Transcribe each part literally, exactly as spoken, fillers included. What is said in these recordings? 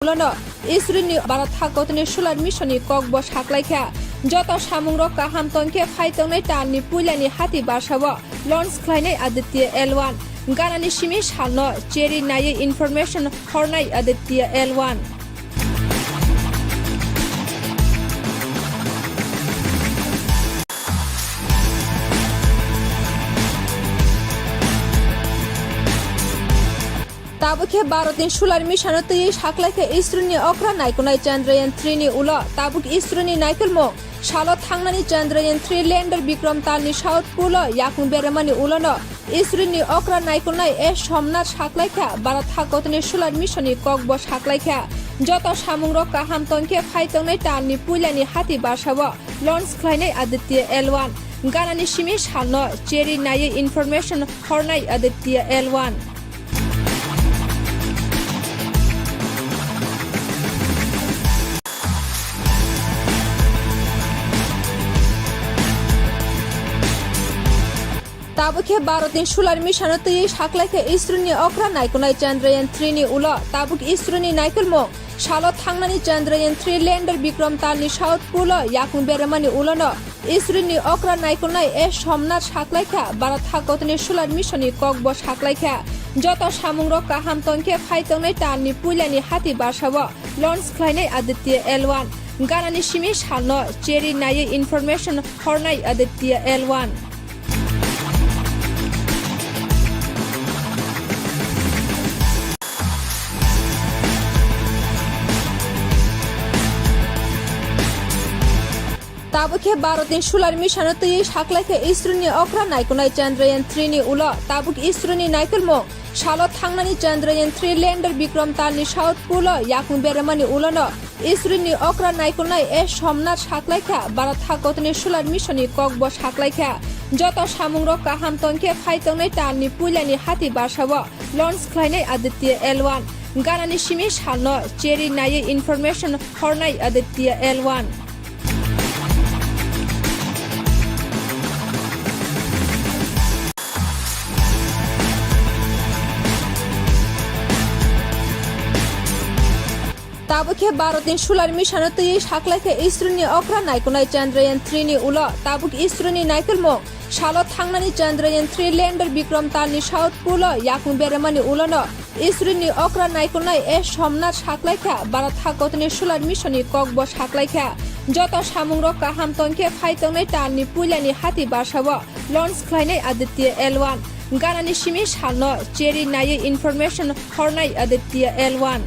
ulono Israelni Bharat hakotni solar missionni kokbo saklaikha. Joto samungrok kaham tongkhe phai tongnai talni puilani hati barsao launch khlainai Aditya L one. Ganani simi salno cherwi naiwi information hornai Aditya L one. Tabuk khe Bharatni solar missionno twiwi saklaikha Israelni okra naikolnai Chandrayaan three ni ulo. Tabuk Israelni naikolmung salo thangnani Chandrayaan three lander Bikram talni South Pole o yakung beremani ulono Israelni okra naikolnai S Somnath saklaikha, Bharat hakotni solar missionni kokbo saklaikha. Joto samungrok kaham tongkhe phai tongnai talni puilani hati barsao launch khlainai Aditya L one. Ganani simi salno cherwi naiwi information hornai Aditya L one. Tabuk khe Bharatni solar missionno twiwi saklaikha Israelni okra naikolnai Chandrayaan three ni ulo. Tabuk Israelni naikolmung salo thangnani Chandrayaan three lander Bikram talni South Pole o yakung beremani ulono Israelni okra naikolnai S Somnath saklaikha, Bharat hakotni solar missionni kokbo saklaikha. Joto samungrok kaham tongkhe phai tongnai talni puilani hati barsao launch khlainai Aditya L one. Ganani simi salno cherwi naiwi information hornai Aditya L one. Tabuk khe Bharatni solar missionno twiwi saklaikha Israelni okra naikolnai Chandrayaan three ni ulo. Tabuk Israelni naikolmung salo thangnani Chandrayaan three lander Bikram talni South Pole o yakung beremani ulono Israelni okra naikolnai S Somnath saklaikha, Bharat hakotni solar missionni kokbo saklaikha. Joto samungrok kaham tongkhe phai tongnai talni puilani hati barsao launch khlainai Aditya L one. Ganani simi salno cherwi naiwi information hornai Aditya L one. Tabuk khe Bharatni solar missionno twiwi saklaikha Israelni okra naikolnai Chandrayaan three ni ulo. Tabuk Israelni naikolmung salo thangnani Chandrayaan three lander Bikram talni South Pole o yakung beremani ulono Israelni okra naikolnai S Somnath saklaikha, Bharat hakotni solar missionni kokbo saklaikha. Joto samungrok kaham tongkhe phai tongnai talni puilani hati barsao launch khlainai Aditya L one. Ganani simi salno cherwi naiwi information hornai Aditya L one.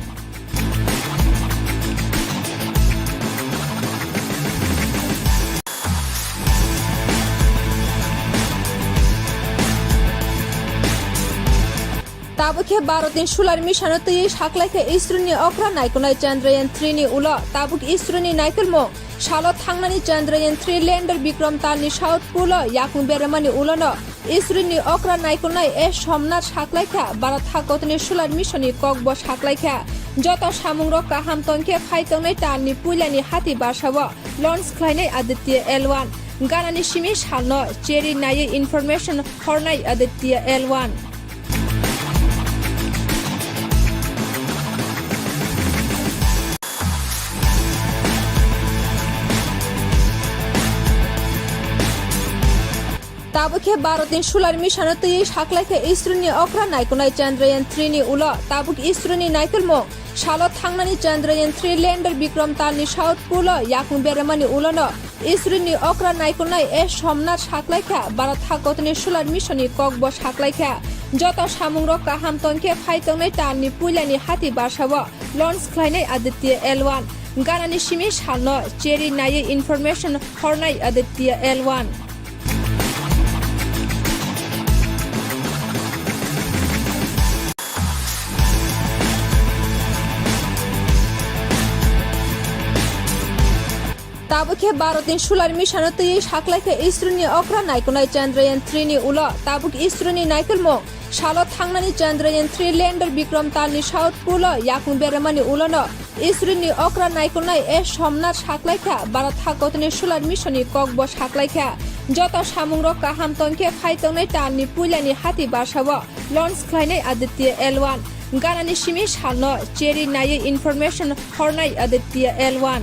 Tabuk khe Bharatni solar missionno twiwi saklaikha Israelni okra naikolnai Chandrayaan three ni ulo. Tabuk Israelni naikolmung salo thangnani Chandrayaan three lander Bikram talni South Pole o yakung beremani ulono Israelni okra naikolnai S Somnath saklaikha, Bharat hakotni solar missionni kokbo saklaikha. Joto samungrok kaham tongkhe phai tongnai talni puilani hati barsao launch khlainai Aditya L one. Ganani simi salno cherwi naiwi information hornai Aditya L one. Tabuk khe Bharatni solar missionno twiwi saklaikha Israelni okra naikolnai Chandrayaan three ni ulo. Tabuk Israelni naikolmung salo thangnani Chandrayaan three lander Bikram talni South Pole o yakung beremani ulono Israelni okra naikolnai S Somnath saklaikha, Bharat hakotni solar missionni kokbo saklaikha. Joto samungrok kaham tongkhe phai tongnai talni puilani hati barsao launch khlainai Aditya L one. Ganani simi salno cherwi naiwi information hornai Aditya L one. Tabuk khe Bharatni solar missionno twiwi saklaikha Israelni okra naikolnai Chandrayaan three ni ulo. Tabuk Israelni naikolmung salo thangnani Chandrayaan three lander Bikram talni South Pole o yakung beremani ulono Israelni okra naikolnai S Somnath saklaikha, Bharat hakotni solar missionni kokbo saklaikha. Joto samungrok kaham tongkhe phai tongnai talni puilani hati barsao launch khlainai Aditya L one. Ganani simi salno cherwi naiwi information hornai Aditya L one.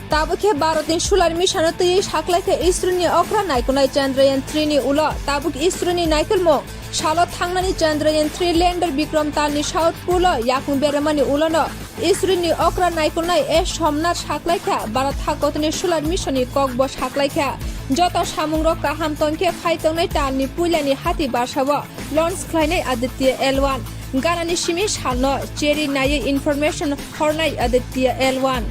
Tabuk khe Bharatni solar missionno twiwi saklaikha Isroni okra naikolnai Chandrayaan three ni ulo. Tabuk Isroni naikolmung salo thangnani Chandrayaan three lander Bikram talni South Pole o yakung beremani ulono Isroni okra naikolnai S Somnath saklaikha. Bharat hakotni solar missionni kokbo saklaikha. Joto samungrok kaham tongkhe phai tongnai talni puilani hati basao launch khlainai Aditya L one. Ganani simi salno cherwi naiwi information hornai Aditya L one.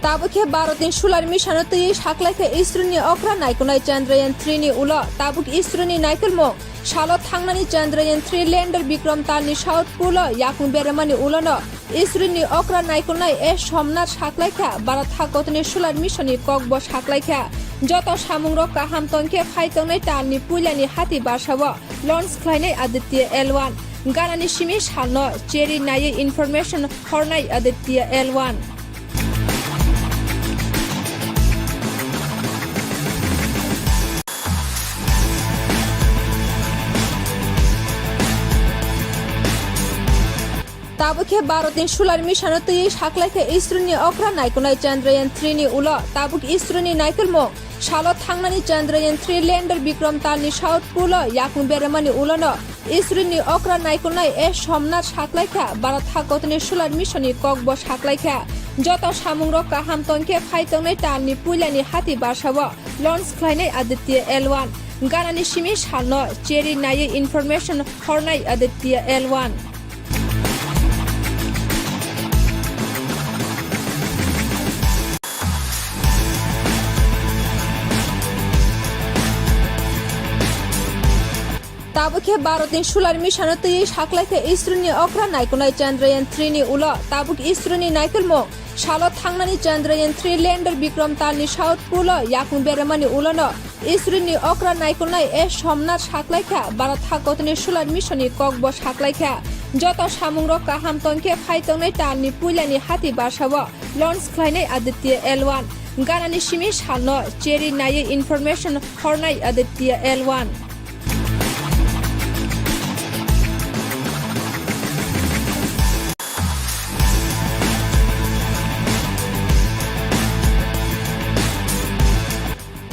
Tabuk khe Bharatni solar missionno twiwi saklaikha Isroni okra naikolnai Chandrayaan three ni ulo. Tabuk Isroni naikolmung salo thangnani Chandrayaan three lander Bikram talni South Pole o yakung beremani ulono Isroni okra naikolnai S Somnath saklaikha. Bharat hakotni solar missionni kokbo saklaikha. Joto samungrok kaham tongkhe phai tongnai talni puilani hati basao launch khlainai Aditya L one. Ganani simi salno cherwi naiwi information hornai Aditya L one. Tabuk khe Bharatni solar missionno twiwi saklaikha Isroni okra naikolnai Chandrayaan three ni ulo. Tabuk Isroni naikolmung salo thangnani Chandrayaan three lander Bikram talni South Pole o yakung beremani ulono Isroni okra naikolnai S Somnath saklaikha. Bharat hakotni solar missionni kokbo saklaikha. Joto samungrok kaham tongkhe phai tongnai talni puilani hati basao launch khlainai Aditya L one. Ganani simi salno cherwi naiwi information hornai Aditya L one. Tabuk khe Bharatni solar missionno twiwi saklaikha Isroni okra naikolnai Chandrayaan three ni ulo. Tabuk Isroni naikolmung salo thangnani Chandrayaan three lander Bikram talni South Pole o yakung beremani ulono Isroni okra naikolnai S Somnath saklaikha. Bharat hakotni solar missionni kokbo saklaikha. Joto samungrok kaham tongkhe phai tongnai talni puilani hati basao launch khlainai Aditya L one. Ganani simi salno cherwi naiwi information hornai Aditya L one.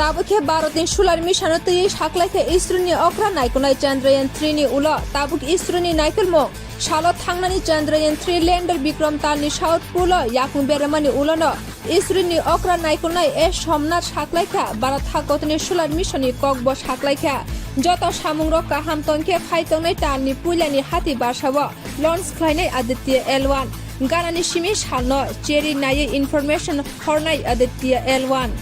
Tabuk khe Bharatni solar missionno twiwi saklaikha Isroni okra naikolnai Chandrayaan three ni ulo. Tabuk Isroni naikolmung salo thangnani Chandrayaan three lander Bikram talni South Pole o yakung beremani ulono Isroni okra naikolnai S Somnath saklaikha. Bharat hakotni solar missionni kokbo saklaikha. Joto samungrok kaham tongkhe phai tongnai talni puilani hati basao launch khlainai Aditya L one. Ganani simi salno cherwi naiwi information hornai Aditya L one.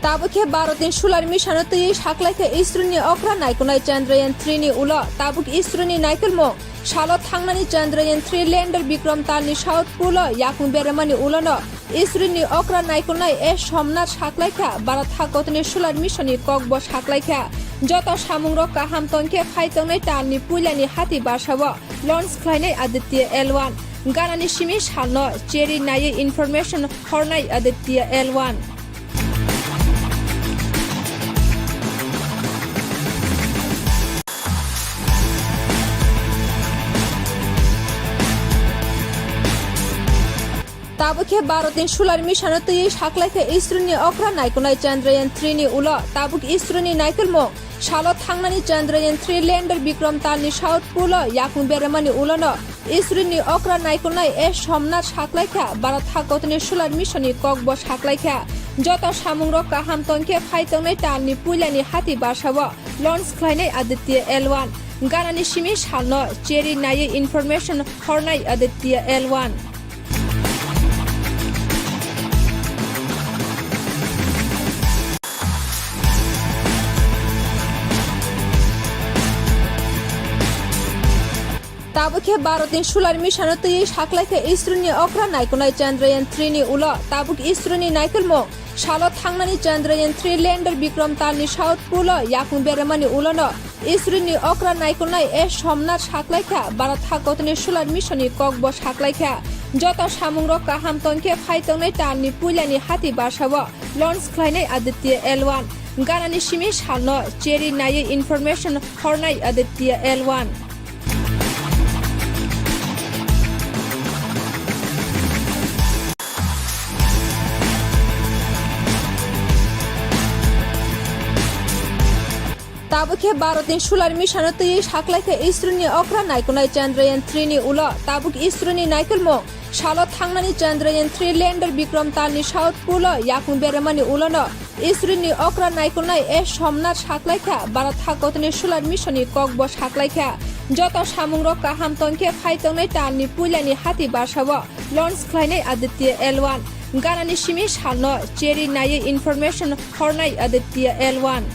Tabuk khe Bharatni solar missionno twiwi saklaikha Isroni okra naikolnai Chandrayaan three ni ulo. Tabuk Isroni naikolmung salo thangnani Chandrayaan three lander Bikram talni South Pole o yakung beremani ulono Isroni okra naikolnai S Somnath saklaikha. Bharat hakotni solar missionni kokbo saklaikha. Joto samungrok kaham tongkhe phai tongnai talni puilani hati basao launch khlainai Aditya L one. Ganani simi salno cherwi naiwi information hornai Aditya L one. Tabuk khe Bharatni solar missionno twiwi saklaikha Isroni okra naikolnai Chandrayaan three ni ulo. Tabuk Isroni naikolmung salo thangnani Chandrayaan three lander Bikram talni South Pole o yakung beremani ulono Isroni okra naikolnai S Somnath saklaikha. Bharat hakotni solar missionni kokbo saklaikha. Joto samungrok kaham tongkhe phai tongnai talni puilani hati basao launch khlainai Aditya L one. Ganani simi salno cherwi naiwi information hornai Aditya L one. Tabuk khe Bharatni Solar Mission-o twiwi saklaikha ISRO-ni okra naikolnai Chandrayaan three-ni ulo. Tabuk ISRO-ni naikolmung salo thangnani Chandrayaan three lander Bikram talni South Pole-o yakung beremani ulono ISRO-ni okra naikolnai S Somnath saklaikha. Bharat hakotoni Solar Mission-ni kokbo saklaikha. Joto samungrok kaham tongkhe phai tongnai talni puilani hati basao launch khlainai Aditya L one. Ganani simi salno cherwi naiwi information hornai Aditya L one. Tabuk khe Bharatni Solar Mission-o twiwi saklaikha ISRO-ni okra naikolnai Chandrayaan three-ni ulo. Tabuk ISRO-ni naikolmung salo thangnani Chandrayaan three lander Bikram talni South Pole-o yakung beremani ulono ISRO-ni okra naikolnai S Somnath saklaikha. Bharat hakotoni Solar Mission-ni kokbo saklaikha. Joto samungrok kaham tongkhe phai tongnai talni puilani hati basao launch khlainai Aditya L one. Ganani simi salno cherwi naiwi information hornai Aditya L one.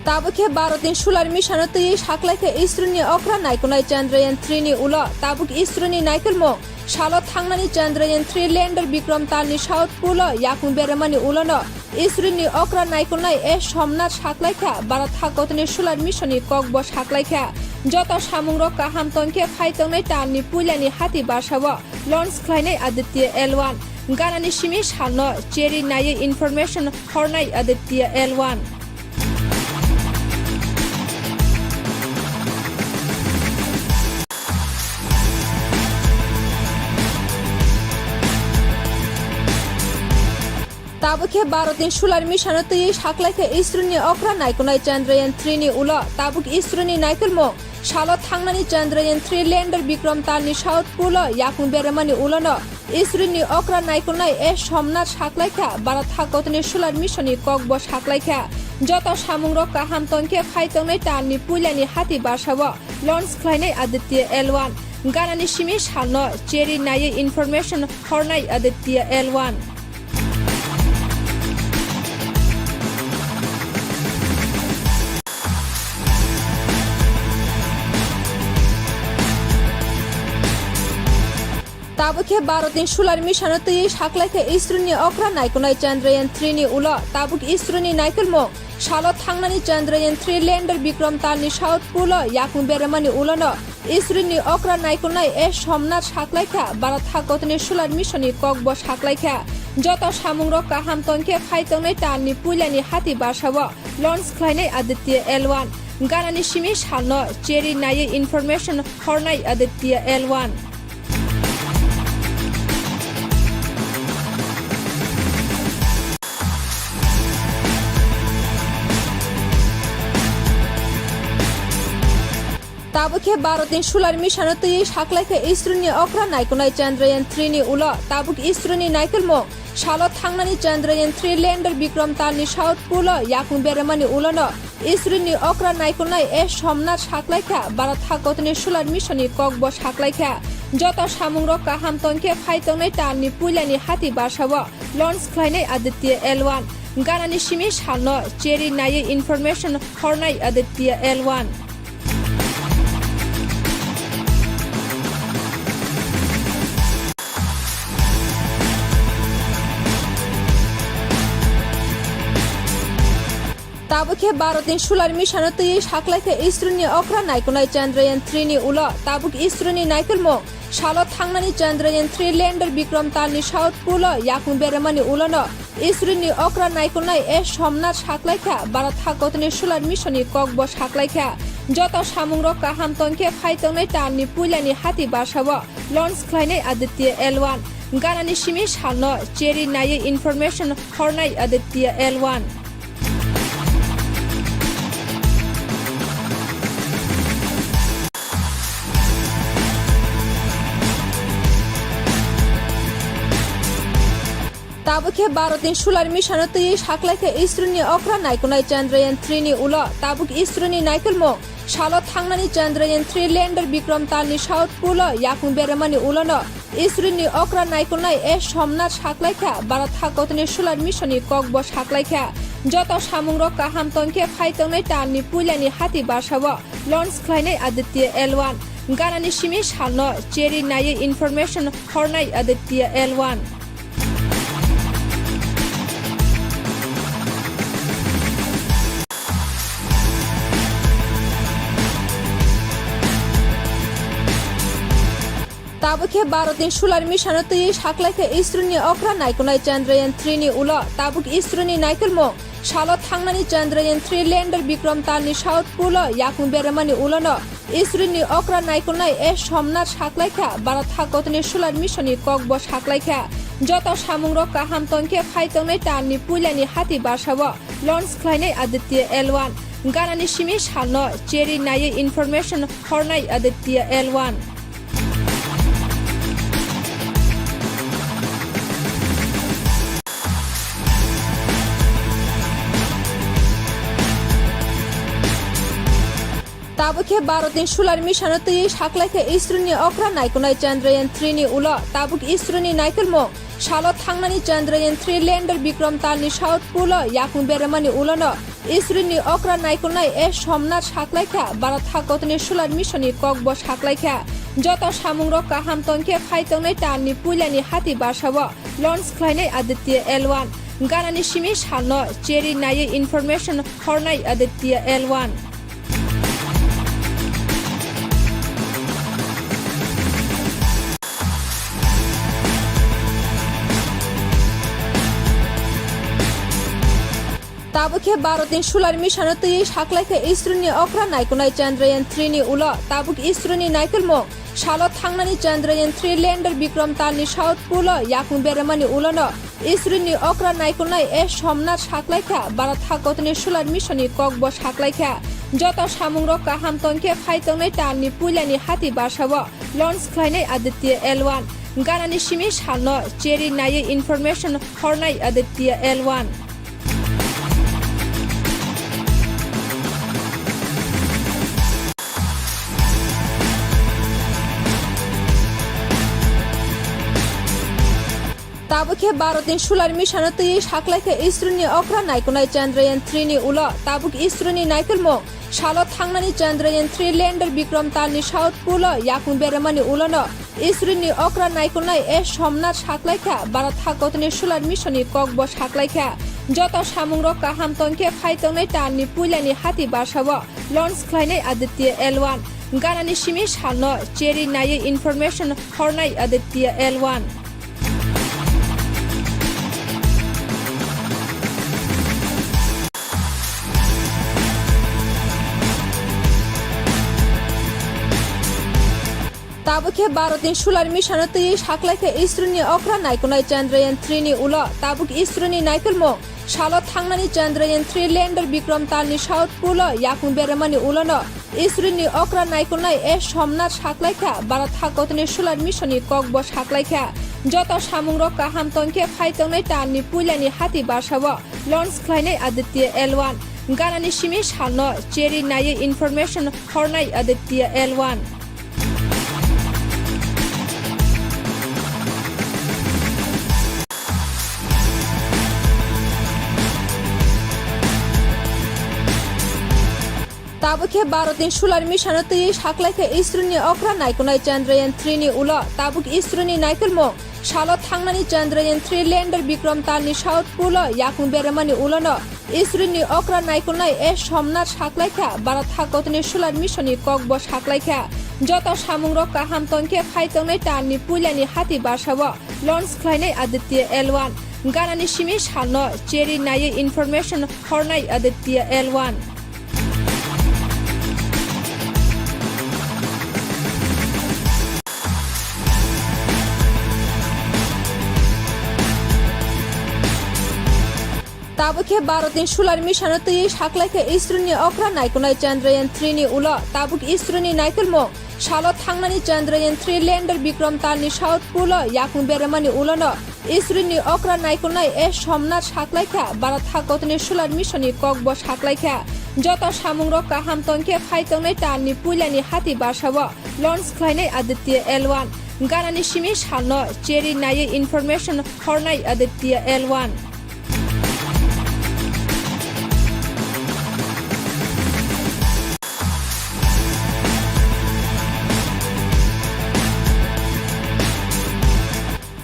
Tabuk khe Bharatni Solar Mission-o twiwi saklaikha ISRO-ni okra naikolnai Chandrayaan three-ni ulo. Tabuk ISRO-ni naikolmung salo thangnani Chandrayaan three lander Bikram talni South Pole-o yakung beremani ulono ISRO-ni okra naikolnai S Somnath saklaikha. Bharat hakotoni Solar Mission-ni kokbo saklaikha. Joto samungrok kaham tongkhe phai tongnai talni puilani hati basao launch khlainai Aditya L one. Ganani simi salno cherwi naiwi information hornai Aditya L one. Tabuk khe Bharatni Solar Mission-o twiwi saklaikha ISRO-ni okra naikolnai Chandrayaan three-ni ulo. Tabuk ISRO-ni naikolmung salo thangnani Chandrayaan three lander Bikram talni South Pole-o yakung beremani ulono ISRO-ni okra naikolnai S Somnath saklaikha. Bharat hakotoni Solar Mission-ni kokbo saklaikha. Joto samungrok kaham tongkhe phai tongnai talni puilani hati basao launch khlainai Aditya L one. Ganani simi salno cherwi naiwi information hornai Aditya L one. Tabuk khe Bharatni Solar Mission-o twiwi saklaikha ISRO-ni okra naikolnai Chandrayaan three-ni ulo. Tabuk ISRO-ni naikolmung salo thangnani Chandrayaan three lander Bikram talni South Pole-o yakung beremani ulono ISRO-ni okra naikolnai S Somnath saklaikha. Bharat hakotoni Solar Mission-ni kokbo saklaikha. Joto samungrok kaham tongkhe phai tongnai talni puilani hati basao launch khlainai Aditya L one. Ganani simi salno cherwi naiwi information hornai Aditya L one. Tabuk khe Bharatni Solar Mission-o twiwi saklaikha ISRO-ni okra naikolnai Chandrayaan three-ni ulo. Tabuk ISRO-ni naikolmung salo thangnani Chandrayaan three lander Bikram talni South Pole-o yakung beremani ulono ISRO-ni okra naikolnai S Somnath saklaikha. Bharat hakotoni Solar Mission-ni kokbo saklaikha. Joto samungrok kaham tongkhe phai tongnai talni puilani hati basao launch khlainai Aditya L one. Ganani simi salno cherwi naiwi information hornai Aditya L one. Tabuk khe Bharatni Solar Mission-o twiwi saklaikha ISRO-ni okra naikolnai Chandrayaan three-ni ulo. Tabuk ISRO-ni naikolmung salo thangnani Chandrayaan three lander Bikram talni South Pole-o yakung beremani ulono ISRO-ni okra naikolnai S Somnath saklaikha. Bharat hakotoni Solar Mission-ni kokbo saklaikha. Joto samungrok kaham tongkhe phai tongnai talni puilani hati basao launch khlainai Aditya L one. Ganani simi salno cherwi naiwi information hornai Aditya L one. Tabuk khe Bharatni Solar Mission-o twiwi saklaikha ISRO-ni okra naikolnai Chandrayaan three-ni ulo. Tabuk ISRO-ni naikolmung salo thangnani Chandrayaan three lander Bikram talni South Pole-o yakung beremani ulono ISRO-ni okra naikolnai S Somnath saklaikha, Bharat hakotoni Solar Mission-ni kokbo saklaikha. Joto samungrok kaham tongkhe phai tongnai talni puilani hati basao launch khlainai Aditya L one. Ganani simi salno cherwi naiwi information hornai Aditya L one. Tabuk khe Bharatni Solar Mission-o twiwi saklaikha ISRO-ni okra naikolnai Chandrayaan three-ni ulo. Tabuk ISRO-ni naikolmung salo thangnani Chandrayaan three lander Bikram talni South Pole-o yakung beremani ulono ISRO-ni okra naikolnai S Somnath saklaikha, Bharat hakotoni Solar Mission-ni kokbo saklaikha. Joto samungrok kaham tongkhe phai tongnai talni puilani hati basao launch khlainai Aditya L one. Ganani simi salno cherwi naiwi information hornai Aditya L one. Tabuk khe Bharatni Solar Mission-o twiwi saklaikha ISRO-ni okra naikolnai Chandrayaan three-ni ulo. Tabuk ISRO-ni naikolmung salo thangnani Chandrayaan three lander Bikram talni South Pole-o yakung beremani ulono ISRO-ni okra naikolnai S Somnath saklaikha, Bharat hakotoni Solar Mission-ni kokbo saklaikha. Joto samungrok kaham tongkhe phai tongnai talni puilani hati basao launch khlainai Aditya L one. Ganani simi salno cherwi naiwi information hornai Aditya L one. Tabuk khe Bharatni Solar Mission-o twiwi saklaikha ISRO-ni okra naikolnai Chandrayaan three-ni ulo. Tabuk ISRO-ni naikolmung salo thangnani Chandrayaan three lander Bikram talni South Pole-o yakung beremani ulono ISRO-ni okra naikolnai S Somnath saklaikha, Bharat hakotoni Solar Mission-ni kokbo saklaikha. Joto samungrok kaham tongkhe phai tongnai talni puilani hati basao launch khlainai Aditya L one. Ganani simi salno cherwi naiwi information hornai Aditya L one. Tabuk khe Bharatni Solar Mission-o twiwi saklaikha ISRO-ni okra naikolnai Chandrayaan three-ni ulo. Tabuk ISRO-ni naikolmung salo thangnani Chandrayaan three lander Bikram talni South Pole-o yakung beremani ulono ISRO-ni okra naikolnai S Somnath saklaikha, Bharat hakotoni Solar Mission-ni kokbo saklaikha. Joto samungrok kaham tongkhe phai tongnai talni puilani hati basao launch khlainai Aditya L one. Ganani simi salno cherwi naiwi information hornai Aditya L one. Tabuk khe Bharatni Solar Mission-o twiwi saklaikha ISRO-ni okra naikolnai Chandrayaan three-ni ulo. Tabuk ISRO-ni naikolmung salo thangnani Chandrayaan three lander Bikram talni South Pole-o yakung beremani ulono ISRO-ni okra naikolnai S Somnath saklaikha, Bharat hakotoni Solar Mission-ni kokbo saklaikha. Joto samungrok kaham tongkhe phai tongnai talni puilani hati basao launch khlainai Aditya L one. Ganani simi salno cherwi naiwi information hornai Aditya L one. Tabuk khe Bharatni Solar Mission-o twiwi saklaikha ISRO-ni okra naikolnai Chandrayaan three-ni ulo. Tabuk ISRO-ni naikolmung salo thangnani Chandrayaan three lander Bikram talni South Pole-o yakung beremani ulono ISRO-ni okra naikolnai S Somnath saklaikha, Bharat hakotoni Solar Mission-ni kokbo saklaikha. Joto samungrok kaham tongkhe phai tongnai talni puilani hati basao launch khlainai Aditya L one. Ganani simi salno cherwi naiwi information hornai Aditya L one. Tabuk khe Bharatni Solar Mission-o twiwi saklaikha ISRO-ni okra naikolnai Chandrayaan three-ni ulo. Tabuk ISRO-ni naikolmung salo thangnani Chandrayaan three lander Bikram talni South Pole-o yakung beremani ulono Isroni okra naikolnai S Somnath saklaikha, Bharat hakotni solar mission ni kokbo saklaikha. Joto samungrok kaham tongkhe phai tongnai talni puilani hati basao launch khlainai Aditya L one. Ganani simi salno cherwi naiwi information hornai Aditya L one.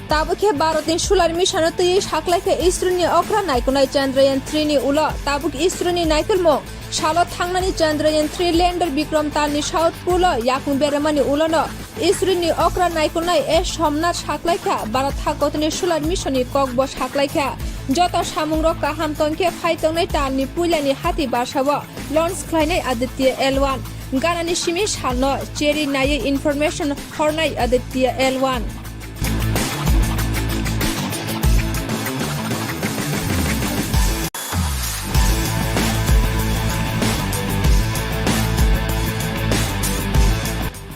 Tabuk khe Bharatni solar mission-o twiwi saklaikha Isroni okra naikolnai Chandrayaan three ni ulo. Tabuk Isroni naikolmung salo thangnani Chandrayaan three lander Bikram talni South Pole-o yakung beremani ulono Isroni okra naikolnai S Somnath saklaikha, Bharat hakotni solar mission-ni kokbo saklaikha. Joto samungrok kaham tongkhe phai tongnai talni puilani hati basao launch khlainai Aditya L one. Ganani simi salno cherwi naiwi information hornai Aditya L one.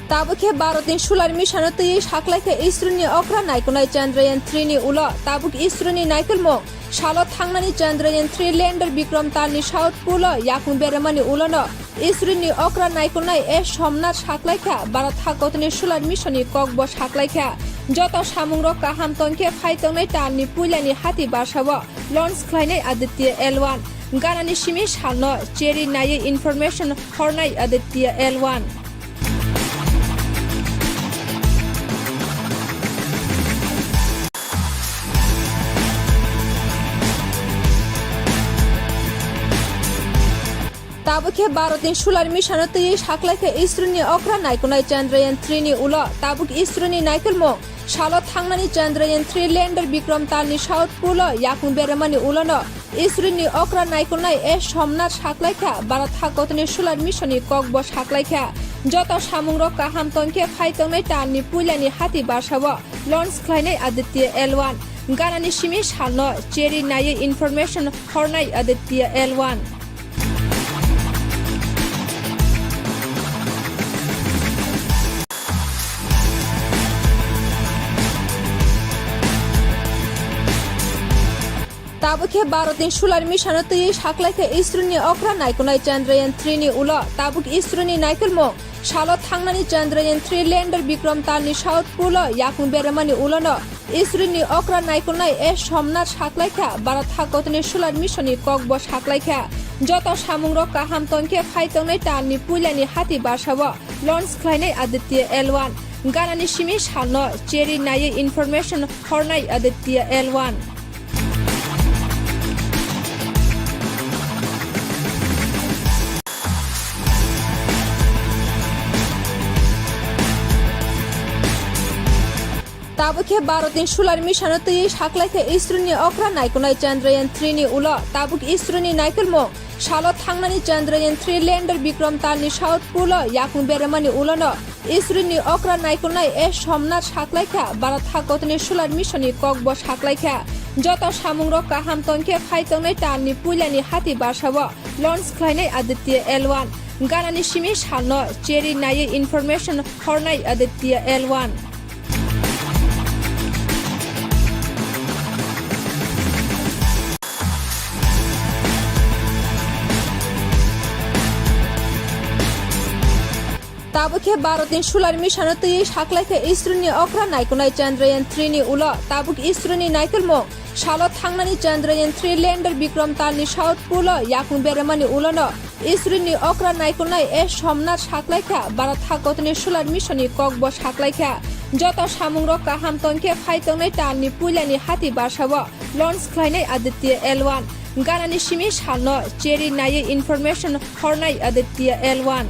Tabuk khe Bharatni solar mission-o twiwi saklaikha Isroni okra naikolnai Chandrayaan three ni ulo. Tabuk Isroni naikolmung salo thangnani Chandrayaan three lander Bikram talni South Pole-o yakung beremani ulono Isroni okra naikolnai S Somnath saklaikha, Bharat hakotni solar mission-ni kokbo saklaikha. Joto samungrok kaham tongkhe phai tongnai talni puilani hati basao launch khlainai Aditya L one. Ganani simi salno cherwi naiwi information hornai Aditya L one. Tabuk khe Bharatni solar mission-o twiwi saklaikha Isroni okra naikolnai Chandrayaan three ni ulo. Tabuk Isroni naikolmung salo thangnani Chandrayaan three lander Bikram talni South Pole-o yakung beremani ulono Isroni okra naikolnai S Somnath saklaikha, Bharat hakotni solar mission-ni kokbo saklaikha. Joto samungrok kaham tongkhe phai tongnai talni puilani hati basao launch khlainai Aditya L one. Ganani simi salno cherwi naiwi information hornai Aditya L one. Tabuk khe Bharatni solar mission-o twiwi saklaikha Isroni okra naikolnai Chandrayaan three ni ulo. Tabuk Isroni naikolmung salo thangnani Chandrayaan three lander Bikram talni South Pole-o yakung beremani ulono Isroni okra naikolnai S Somnath saklaikha, Bharat hakotni solar mission-ni kokbo saklaikha. Joto samungrok kaham tongkhe phai tongnai talni puilani hati basao launch khlainai Aditya L one. Ganani simi salno cherwi naiwi information hornai Aditya L one. Tabuk khe Bharatni solar mission-o twiwi saklaikha Isroni okra naikolnai Chandrayaan three ni ulo. Tabuk Isroni naikolmung salo thangnani Chandrayaan three lander Bikram talni South Pole-o yakung beremani ulono Isroni okra naikolnai S Somnath saklaikha, Bharat hakotni solar mission-ni kokbo saklaikha. Joto samungrok kaham tongkhe phai tongnai talni puilani hati basao launch khlainai Aditya L one. Ganani simi salno cherwi naiwi information hornai Aditya L one. Tabuk khe Bharatni solar mission-o twiwi saklaikha Isroni okra naikolnai Chandrayaan three ni ulo. Tabuk Isroni naikolmung salo thangnani Chandrayaan three lander Bikram talni South Pole-o yakung beremani ulono Isroni okra naikolnai S Somnath saklaikha, Bharat hakotni solar mission-ni kokbo saklaikha. Joto samungrok kaham tongkhe phai tongnai talni puilani hati basao launch khlainai Aditya L one. Ganani simi salno cherwi naiwi information hornai Aditya L one.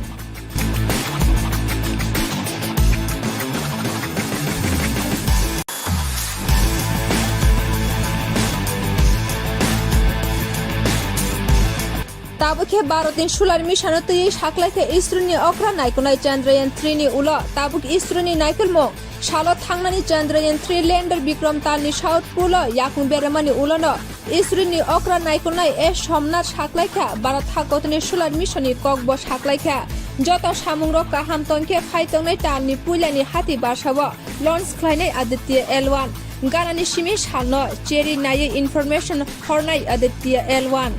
Tabuk khe Bharatni solar mission-o twiwi saklaikha Isroni okra naikolnai Chandrayaan three ni ulo. Tabuk Isroni naikolmung salo thangnani Chandrayaan three lander Bikram talni South Pole-o yakung beremani ulono Isroni okra naikolnai S Somnath saklaikha, Bharat hakotni solar mission-ni kokbo saklaikha. Joto samungrok kaham tongkhe phai tongnai talni puilani hati basao launch khlainai Aditya L one. ganani simi salno cherwi naiwi information hornai Aditya L one.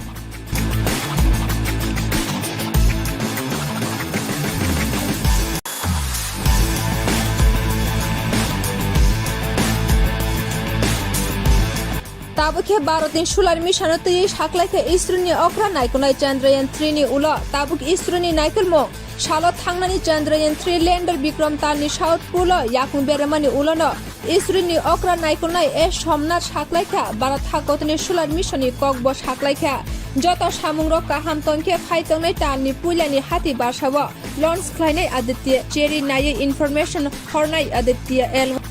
Tabuk khe Bharatni solar missionno twiwi saklaikha Isroni okra naikolnai Chandrayaan three ni ulo. Tabuk Isroni naikolmung salo thangnani Chandrayaan three lander Bikram talni South Pole o yakung beremani ulono Isroni okra naikolnai S Somnath saklaikha. Bharat hakotni solar missionni kokbo saklaikha. Joto samungrok kaham tongkhe phai tongnai talni puilani hati barsao launch khlainai Aditya, cherwi naiwi information hornai Aditya L one.